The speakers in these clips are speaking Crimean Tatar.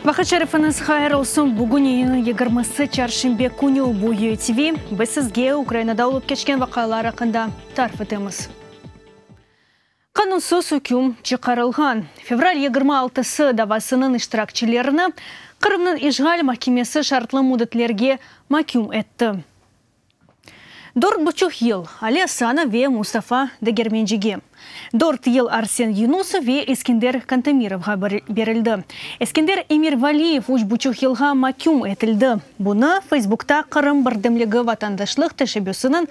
Vaqıt şerifiñiz hayır olsun. Bugün iyünniñ yigirmisi, çarşenbe künü. Bu UATV. Biz sizge Ukrainada olıp keçken vaqialar aqqında tarif etemiz. Qanunsız üküm çıqarılğan. Fevral 26-sı davasınıñ iştirakçilerini Qırımnıñ işğal mahkemesi şartlı müddetlerge maküm etti. Dört buçuq yıl Ali Asanov ve Mustafa Degermencige, dört yıl Arsen Yunusov ve Eskender Kantemirovğa berildi. Eskender Emirvaliyev üç buçuq yılğa maküm etildi. Bunı Feysbukta Qırım birdemligi vatandaşlıq teşebbüsiniñ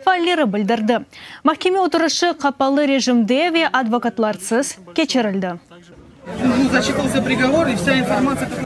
faalleri bildirdi. Mahkeme oturışı qapalı rejimde ve advokatlarsız keçirildi.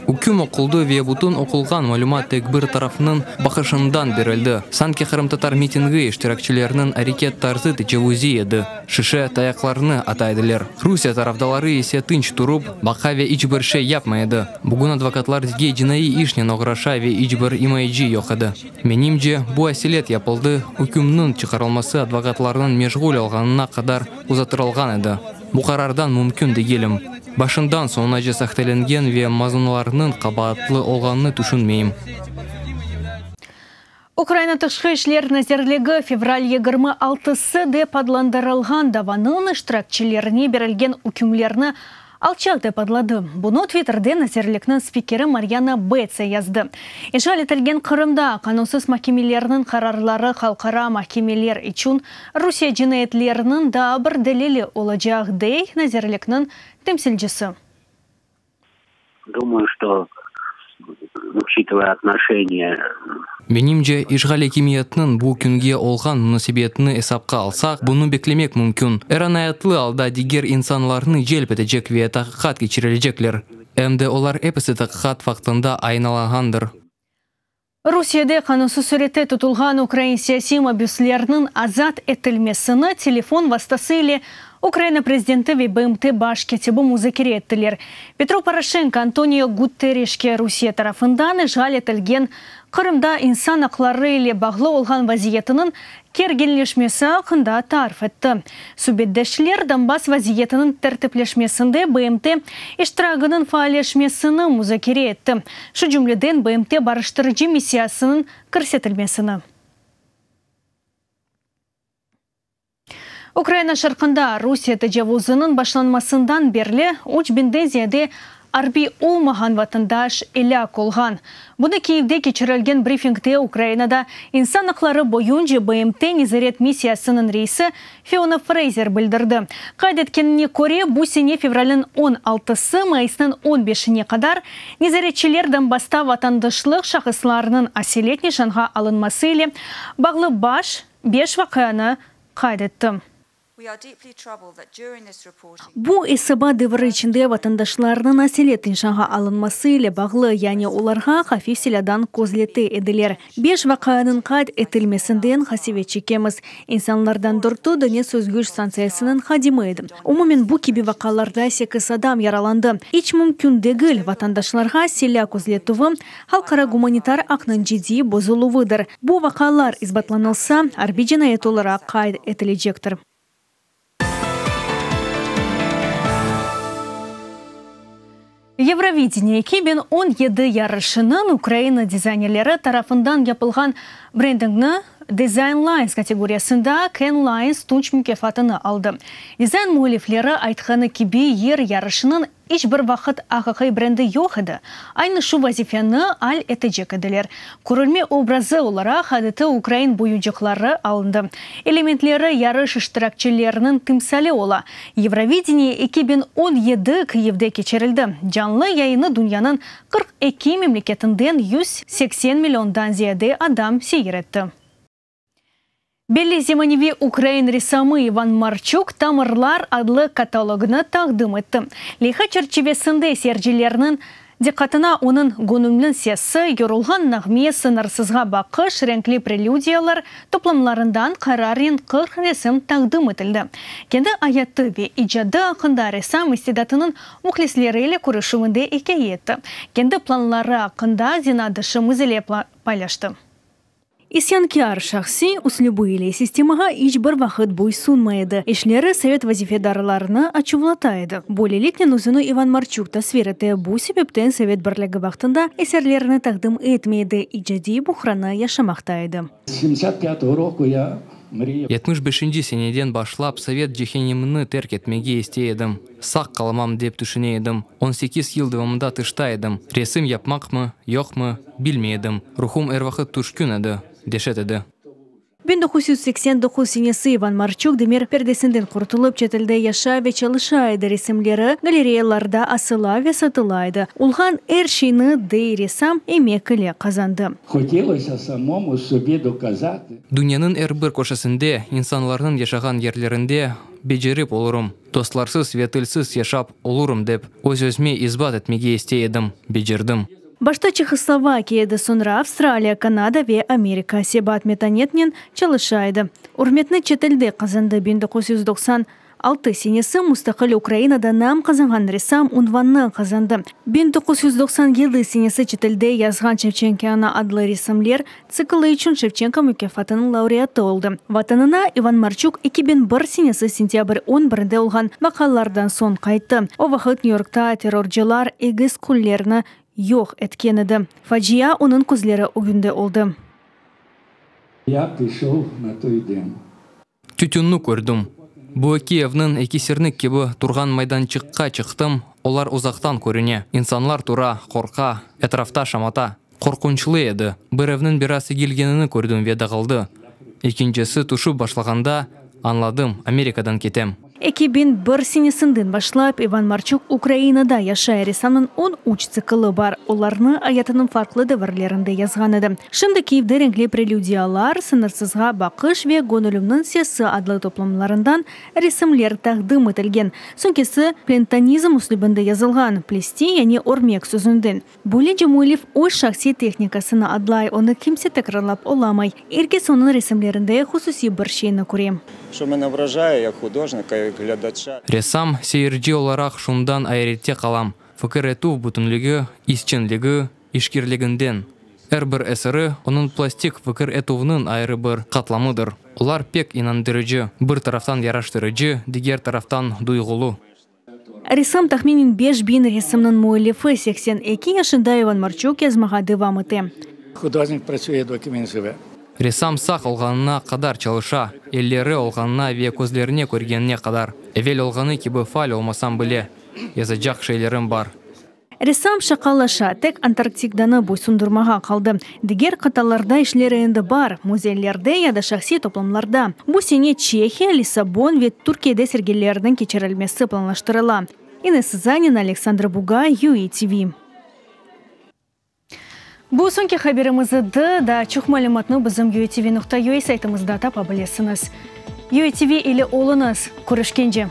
Üküm oquldı ve bütün oqulğan malümat tek bir tarafnıñ baqışından berildi. Sanki qırımtatar mitingi iştirakçileriniñ areket tarzı tecavuziy edi, şişe tayaqlarnı ata ediler. Rusiye tarafdaları ise tınç turıp, baqa ve iç bir şey yapmay edi. Bugün advokatlar diger cinaiy işnen oğraşa ve iç bir imayeci yoq edi. Menimce, bu aselet yapıldı, ükümniñ çıqarılması advokatlarnıñ meşğul olğanına qadar uzattırılğan edi. Bu qarardan mümkün degilim. Başından soñunace sahtelengen ve maznunlarnıñ qabaatlı olğanını tüşünmeyim. Ukraina Tışqı işler nazirligi fevral 26-sı dep adlandırılğan davanıñ iştirakçilerine berilgen ükümlerni alçaq dep adladı. Bunı Twitterde nazirlikniñ spikeri Maryana Betsa yazdı. İşğal etilgen Qırımda qanunsız mahkemelerniñ qararları halqara mahkemeler içün Rusiye cinayetleriniñ daa bir delili olacaq, dey nazirlikniñ temsilcisi. Думаю, что, учитывая отношение Menimce, işğal akimiyetniñ bu künge olğan munasebetini esapqa alsaq, bunı beklemek mümkün. Er anayatlı alda diger insanlarnı celp etecek ve taqiqat keçirilecekler. Em de olar episi taqiqat vaqtında ayınalağandır. Rusiyede qanunsız sürette tutulğan ukrain siyasiy mabüslerniñ azat etilmesini telefon vastası ile Ukraina prezidenti ve BMT baş kâtibi muzakere ettiler. Petro Poroşenko Antonio Guterreşke Rusiye tarafından işğal etilgen Qırımda insan aqları ile bağlı olğan vaziyetiniñ kerginleşmesi aqqında tarif etti. Subetdeşler Donbass vaziyetiniñ tertipleşmesinde BMT iştiraginiñ faalleşmesini muzakere etti, şu cümleden BMT barıştırıcı missiyasınıñ kirsetilmesini. Ukraina şarqında Rusiye tecavuzınıñ başlanmasından berli üç binden ziyade arbiy olmağan vatandaş elâk olğan. Bunı Kiyevde keçirilgen brifingde Ukrainada insan aqları boyunca BMT nezaret missiyasınıñ reisi Fiona Freyzer bildirdi. Qayd etkenine köre, bu sene fevralniñ 16-sı mayısnıñ 15-ine qadar nezaretçiler Donbassta vatandaşlıq şahıslarınıñ aselet nişanğa alınması ile bağlı baş beş vaqianı qayd etti. Bu esabat devri içinde vatandaşlarnıñ aselet nişanğa alınması ile bağlı, yani olarğa hafif silâdan közlete ediler, beş vaqianıñ qayd etilmesinden qasevet çekemiz. İnsanlardan dörtü Donets özgüç stantsiyasınıñ hadimi edi. Umumen bu kibi vaqialarda sekiz adam yaralandı. İç mümkün degil, vatandaşlarğa silâ közletüvi, halqara gumanitar aqnıñ ciddiy bozuluvıdır. Bu vaqialar isbatlanılsa, arbiy cinayet olaraq qayd etilecektir. Yevrovideniye 2017 yarışınıñ Ukraina dizaynerleri tarafından yapılğan brendingni Design Lines kategoriyasında Cannes Lions tunç mukâfatını aldı. Dizayn müellifleri aytqanı kibi, yır yarışınıñ İç bir vaqıt aqiqiy brendi yoq edi, aynı şu vazifeni al etecek ediler. Körülme obrazı olaraq adeti ukrain boyuncaqları alındı. Elementleri yarış iştirakçileriniñ timsali ola. Yevrovideniye 2017 Kyivde keçirildi. Canlı yayını dünyanıñ 42 memleketinden 180 milliondan ziyade adam seyir etti. Belli zemaneviy ukrain ressamı İvan Marçuk Tamırlar adlı katalogını taqdim etti. Leyha çerçivesinde seyircilerniñ diqqatına onıñ Göñülniñ sesi, Yorulğan nağme, Sıñırsızğa baqış, Renkli prelüdiyalar toplamlarından qararnen 40 resim taqdim etildi. Kendi ayatı ve icadı aqqında ressam istidatınıñ mühlisleri ile körüşüvinde ikâye etti. Kendi planları aqqında zenaatdaşımız ile paylaştı. İsyankâr şahsiy üslübi ile sistemağa iç bir vaqıt boysunmay edi, işleri sovet vazifedarlarını açuvlata edi. Böyleliknen özüni İvan Marçuk tasvir ete, bu sebepten Sovet Birligi vaqtında eserlerini taqdim etmey edi, icadiy buhranı yaşamaqta edi. 75-nci seneden başlap sovet cehennemini terk etmege istey edim. Sağ qalamam dep tüşüne edim. On sekiz yıl devamında tışta edim. Resim yapmaqmı, yoqmı, bilmey edim. Ruhum er vaqıt tüşkün edi, deşet edi. 1989 senesi İvan Marçuk demir perdesinden qurtulıp, çetelde yaşay ve çalışa edi, resimleri galereyalarda asıla ve satıla edi. Olğan er şeyni, dey ressam, emek ile qazandı. Хотелося самому собі доказати. Dünyanıñ er bir köşesinde, insanlarnıñ yaşağan yerlerinde becerip olurım, dostlarsız ve tilsiz yaşap olurım dep, öz-özüme isbat etmege istey edim. Becerdim. Başta Çehoslovakiya edi, soñra Avstraliya, Kanada ve Amerika. Sebat metanetnen çalışa edi. Ürmetni çetelde qazandı. 1996 senesi mustaqil Ukrainada nam qazanğan ressam unvanını qazandı. 1997 senesi çetelde yazğan Şevçenko adlı resimler tsikli içün Şevçenko mukâfatınıñ laureatı oldı. Vatanına İvan Marçuk 2001 senesi sentâbr on birinde olğan vaqialardan soñ qayttı. O vaqıt Nyu-Yorkta terrorcılar egiz qulelerini yoq etken edi. Facia onıñ közleri ögünde oldı. Я пішов на той день. Tütünni kördim. Bu eki evniñ ekisirni kibi turğan maydançıqqa çıqtım, olar uzaqtan körüne. İnsanlar tura, qorqa, etrafta şamata. Qorqunçlı edi. Bir evniñ biraz egilgenini kördim ve dağıldı. Ekincisi tüşip başlağanda añladım, Amerikadan ketem. 2001 senesinden başlap İvan Marçuk Ukrainada yaşay. Ressamnıñ 13 tsikli bar. Olarnı ayatınıñ farqlı devirlerinde yazğan edi. Şimdi Kiyevde Renkli prelüdiyalar, Sıñırsızğa baqış ve Göñülimniñ sesi adlı toplamlarından resimler taqdim etilgen. Soñkisi plentonizm üslübinde yazılğan, plesti yani örmek sözünden. Böylece müellif öz şahsiy tehnikasını adlay, onı kimse tekrarlap olamay. Er kes onıñ resimlerinde hususiy bir şeyni köre. Що мене вражає як художника, як глядача. Ressam, seyirci olaraq şundan ayrette qalam. Fikir etüv bütünligi, izçenligi, işkirliginden. Er bir eseri onıñ plastik fikir etüvniñ ayrı bir qatlamıdır. Olar pek inandırıcı, bir taraftan yaraştırıcı, diger taraftan duyğulı. Ressam tahminen 5000 resimniñ müellifi 82 yaşında İvan Marçuk yazmağa devam ete. Художник працює, доки він живе. Ressam sağ olğanına qadar çalışa, elleri olğanına ve közlerine körgenine qadar. Evel olğanı kibi faal olmasam bile, yazacaq şeylerim bar. Ressam şaqalaşa, tek Antarktidanı boysundırmağa qaldı. Diger qıtalarda işleri endi bar, müzeylerde ya da şahsiy toplamlarda. Bu sene Çehiya, Lissabon ve Türkiyede sergilerniñ keçirilmesi planlaştırıla. İnessa Zanina, Aleksandr Bugay, UATV. Bu soñki haberimiz edi. Daa çoq malümatnı bizim uatv.ua saytımızda tapa bilesiñiz. UATV ile oluñız. Körüşkence.